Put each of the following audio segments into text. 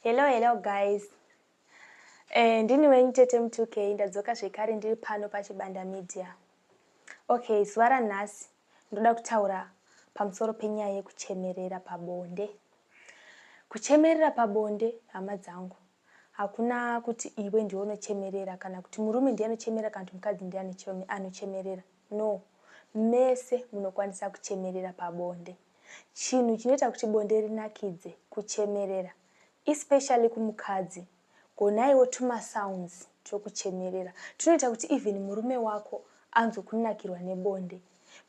Hello, hello guys. Ndini wenyu Tete M2K, ndadzoka zvekare ndiri pano paChibanda Media. Okay, zuva ranhasi ndoda kutaura pamusoro penyaya yekuchemerera pabonde. Kuchemerera pabonde, hama dzangu, hakuna kuti iwe ndiwe unochemerera kana kuti murume ndiye anochemerera kana kuti mukadzi ndiye anochemerera. No, mese munokwanisa kuchemerera pabonde. Chinhu chinoita kuti bonde rinakidze kuchemerera, especially kumukadzi. Gonaiwo tumasounds twekuchemerera tunoita kuti even murume wako anzwe kunakirwa nebonde,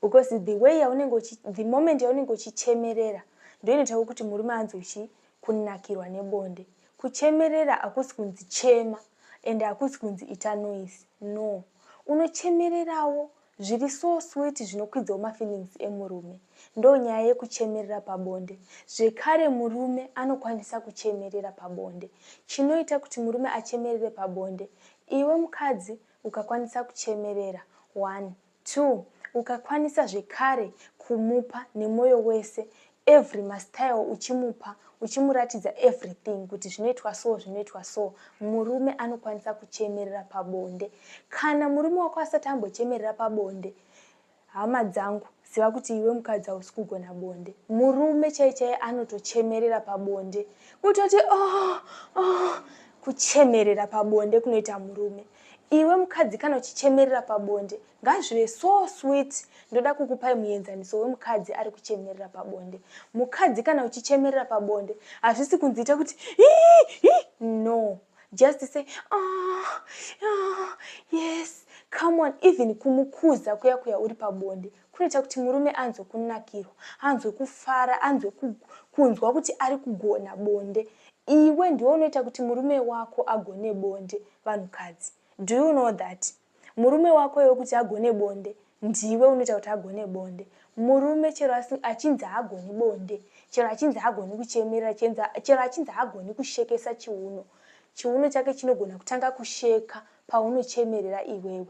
because the way yaunenge, the moment yaunenge uchichemerera ndoinoitawo kuti murume anzwe chi kunakirwa nebonde. Kuchemerera hakusi kunzi chema and hakusi kunzi ita noise. No, unochemererawo zviri so sweet, zvinokwidzawo mafeelings emurume. Ndo nyaya yekuchemerera pabonde. Zvekare murume anokwanisa kuchemerera pabonde. Chinoita kuti murume achemerere pabonde, iwe mukadzi ukakwanisa kuchemerera, one, two, ukakwanisa zvekare kumupa nemwoyo wese, every mastyle uchimupa, uchimuratidza everything kuti zvinoitwa so, zvinoitwa so, murume anokwanisa kuchemerera pabonde. Kana murume wako asati ambochemerera pabonde, hama dzangu, ziva kuti iwe mukadzi hausi kugona bonde. Murume chai chai anotochemerera pabonde, kutoti oh, kuchemerera pabonde kunoita murume. Iwe mukadzi kana uchichemerera pabonde, ngazvive so sweet. Ndoda kukupai muenzaniso wemukadzi ari kuchemerera pabonde. Mukadzi, kana uchichemerera pabonde, hazvisi kunziita kuti no, just say, "Oh, oh, yes, come on." Even kumukuza kuya kuya uri pabonde kunoita kuti murume anzwe kunakirwa, anzwe kufara, anzwe kunzwa kuti ari kugona bonde. Iwe ndiwe unoita kuti murume wako agone bonde. Vanhukadzi, do you know that murume wako iwe kuti agone bonde, ndiwe unoita kuti agone bonde? Murume chero achinzi haagoni bonde, chero achinzi haagoni kuchemerera, chero achinzi haagoni kushekesa chiuno, chiuno chake chinogona kutanga kusheka paunochemerera iwewe.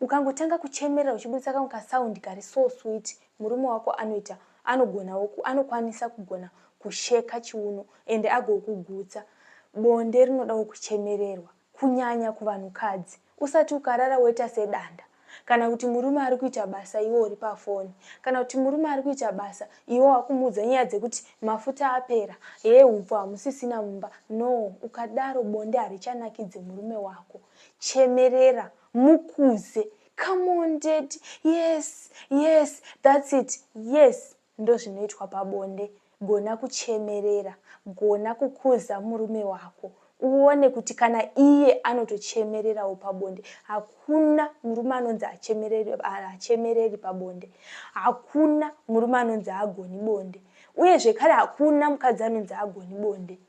Ukangotanga kuchemerera uchibudisa kamwe kasound kari so sweet, murume wako anoita, anogonawo, anokwanisa kugona kusheka chiuno ende agokugutsa. Bonde rinodawo kuchemererwa, kunyanya kuvanhukadzi. Usati ukarara woita sedanda, kana kuti murume ari kuita basa, iwe uri pafoni, kana kuti murume ari kuita basa, iwe wakumuudza nyaya dzekuti mafuta apera, hee, upfu hamusisina mumba. No, ukadaro bonde harichanakidze murume wako. Chemerera, mukuze, "Come on, daddy. Yes, that's it." Yes, ndo zvinoitwa pabonde. Gona kuchemerera, gona kukuza murume wako, uone kuti kana iye anotochemererawo pabonde. Hakuna murume anonzi hachemereri pabonde, hakuna murume anonzi haagoni bonde, uye zvekare hakuna mukadzi anonzi haagoni bonde.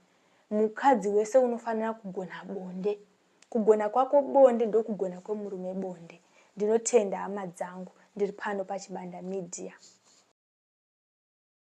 Mukadzi wese unofanira kugona bonde. Kugona kwako bonde ndokugona kwemurume bonde. Ndinotenda, hama dzangu. Ndiri pano paChibanda Media.